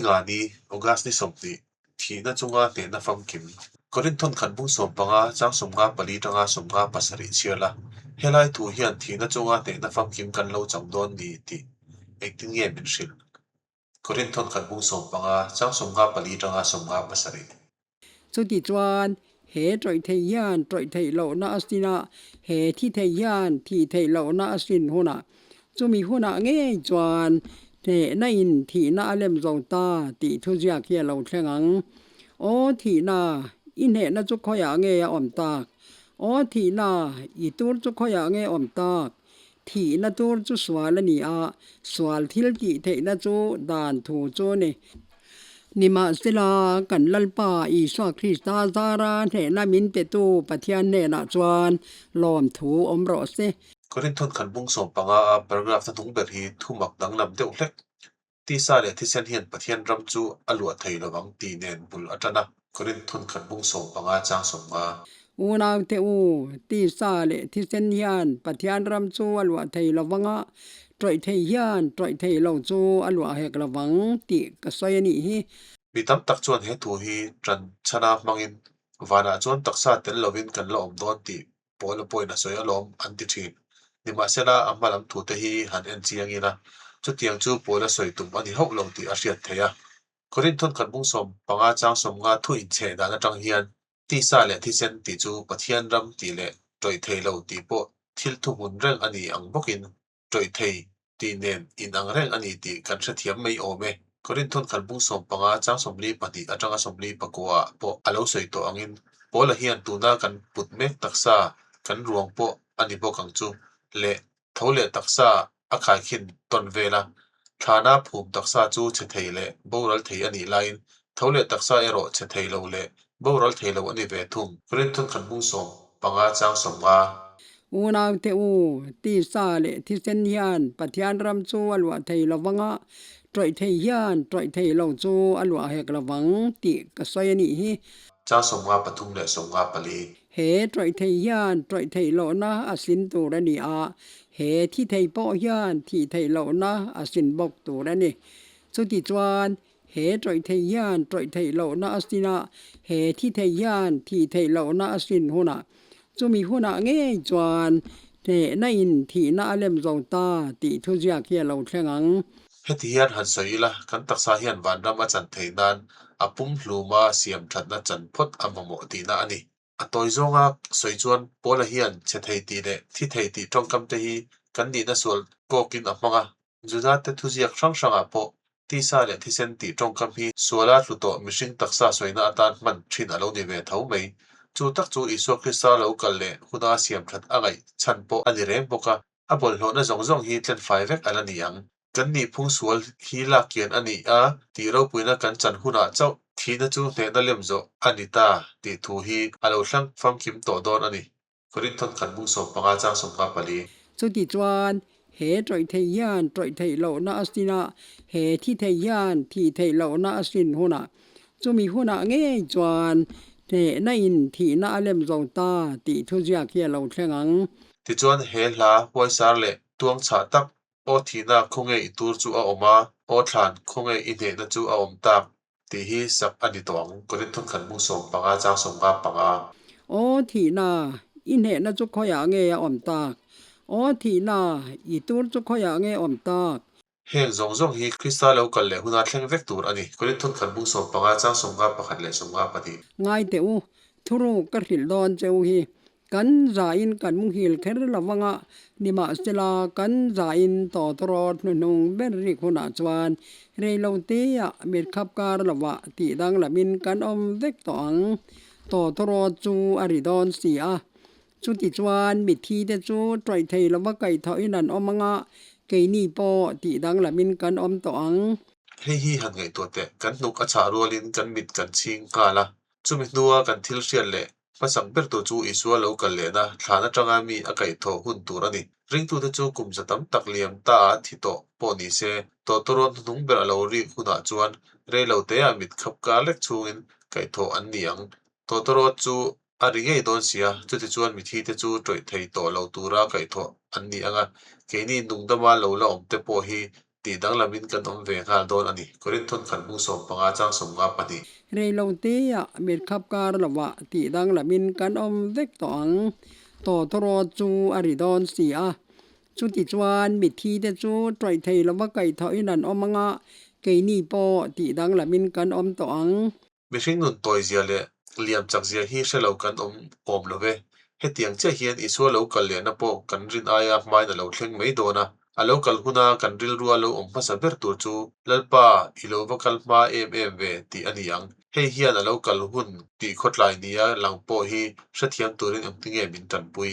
Ningani, August ni 20, thihna chunga hnehna famkim. Korinth thawnkhat bung 15 chang 54 tanga 57 chhiar la, helai thu hian thihna chunga hnehna famkim kan lo chang dawn ni tih engtin nge min hrilh? Korinth thawnkhat bung 15 chang 54 tanga 57. Chuti chuan he tawih thei hian tawih theih lohna a sin a, he thi thei hian thih theih lohna a sin hunah chumi hunah ngei chuan hnehna in thihna a lem zo ta tih thuziak hi a lo thleng ang. Aw thihna, i hnehna chu khawiah nge a awm tak? Aw thihna, i tur chu khawiah nge a awm tak? Thihna tur chu sual a ni a, sual thil tih theihna chu dan thu chu a ni. Nimahsela, kan Lalpa Isua Krista zara hnehna min petu Pathian hnenah chuan lawmthu awm rawh se. Korinth thawnkhat bung 15 a paragraph hnahnung ber hi thu mak danglam deuh hlek. Tisa leh thisen hian Pathian ram chu a luah thei lo ang tih nen bul a tan a. Korinth thawnkhat bung 15 chang 50. Unaute u, tisa leh thisen hian Pathian ram chu a luah thei lo vang a, tawih thei hian tawih thei lo chu a luah hek lo vang tih ka sawi a nih hi. Mi tam tak chuan he thu hi ṭan chhana hmangin vanah chuan taksa tel lovin kan la awm dawn tih Paula pawhin a sawi alawm an ti ṭhin. Nimahsela, a hma lam thute hi han en chiang ila, chutiang chu Paula sawi tum a ni hauh lo tih a hriat theih a. Korinth thawnkhat bung 15 chang 50 thu inchheh dan aṭang hian tisa leh thisen tih chu Pathian ram tih leh ṭawih thei lo tih pawh thil thuhmun reng a ni ang bawkin ṭawih thei tih nen inang reng a ni tih kan hrethiam mai awm e. Korinth thawnkhat bung 15 chang 42 aṭanga 49 ah pawh a lo sawi tawh angin Paula hian tuna kan put mek taksa kan ruang pawh a ni bawk ang chu leh tho leh taksa a khaikhin tawn vel a, thlana phum taksa chu chhe thei leh boral thei a nih laiin tho leh taksa erawh chhe thei lo leh boral thei lo a ni ve thung. Korinth thawnkhat bung 15 chang 50. Unaute u, tisa leh thisen hian Pathian ram chu a luah thei lo vang a, tawih thei hian tawih thei lo chu a luah hek lo vang tih ka sawi a nih hi. Chang 53 leh 54. He tawih thei hian tawih theih lohna a sin tur a ni a, he thi thei pawh hian thih theih lohna a sin bawk tur a ni. Chuti chuan he tawih thei hian tawih theih lohna a sin a, he thi thei hian thih theih lohna a sin hunah chumi hunah ngei chuan hnehna in thihna a lem zo ta tih thuziak hi a lo thleng ang. Heti hian han sawi ila, kan taksa hian vanram a chan theih nan a pum hluma siam thatna chan phawt a mamawh tihna a ni. A tawi zawnga sawi chuan Paula hian chhe thei tih leh thi thei tih tawngkam te hi kan nihna sual kawkin a hmang a. Judate thuziak hrang hrangah pawh tisa leh thisen tih tawngkam hi suala tlu tawh mihring taksa sawina atan hman thin a lo ni ve tho mai. Chu tak chu Isua Krista lo kal leh huna siam that a ngaih chhan pawh a ni reng bawk a, a bawlhhlawhna zawng zawng hi tlenfai vek a la ni ang. Kan nih phung sual hi lak kian a ni a tih ropuina kan chan hunah chauh thihna chu hnehna lem zawh a ni ta tih thu hi a lo hlang famkim tawh dawn a ni. Korinth thawnkhat bung 15 chang 54. Chuti chuan he tawih thei hian tawih theih lohna a sin a, he thi thei hian thih theih lohna a sin hunah chumi hunah ngei chuan hnehna in thihna a lem zo ta tih thuziak hi a lo thleng ang. Tichuan he hla huaisar leh tuangchhah tak Aw thihna khawnge i tur chu a awm a, aw thlan khawnge i hnehna chu a awm tak tih hi sak a ni tawh ang. Korinth thawnkhat bung 15 chang 55. Aw thihna, i hnehna chu khawiah nge a awm tak? Aw thihna, i tur chu khawiah nge a awm tak? Heng zawng zawng hi Krista lo kal leh huna thleng vek tur a ni. Korinth thawnkhat bung 15 chang 51 leh 52. Ngai teh u, thuruk ka hrilh dawn che u hi. Kan zain kan muhil kher lo vang a, nimahsela kan zain tawtawrawt hnuhnung ber rik hunah chuan reiloteah mitkhap kar lovah tih danglamin kan awm vek tawh ang. Tawtawrawt chu a ri dawn si a. Chuti chuan mitthite chu tawih thei lova kaihthawhin an awm ang a, keini pawh tih danglamin kan awm tawh ang. Hei hi han ngaihtuah teh, kan hnuk a chhah rualin kan mit kan chhing nghal a, chumi hnua kan thil hriat leh Hmasak ber tur chu Isua lo kal lehna thlan atanga mi a kaihthawh hun tur a ni. Ringtute chu kum za tam tak liam ta a thi tawh pawh ni se, tawtawrawn hnuhnung ber a lo rik hunah chuan rei lo teah mit khap kar lek chhungin kaihthawh an ni ang. Tawtawrawt chu a ri ngei dawn si a, chutichuan mithite chu tawih thei tawh lo tura kaihthawh an ni ang a, keini nungdama lo la awmte pawh hi Tih danglamin kan awm ve nghal dawn a ni. Korinthon khat bung 15 chang 52. Rei lo teah mitkhap kar lovah tih danglamin kan awm vek tawh ang. Tawtawrawt chu a ri dawn si a. Chutichuan mitthi te chu tawih thei lova kaihthawhin an awm anga keini pawh tih danglamin kan awm tawh ang. Mihring nun tawizia leh liam chakzia hi hre lo kan awm awm lo ve. Hetiang chiah hian Isua lo kal lehna pawh kan rin aia hmain a lo thleng mai dawn a. A lo kal huna kan rilrua lo awm hmasa ber tur chu, Lalpa, i lo va kal hma em em ve, tih a ni ang. Hei hian a lo kal hun tih khawtlai nia lang pawh hi hrethiam turin engtinge min tanpui?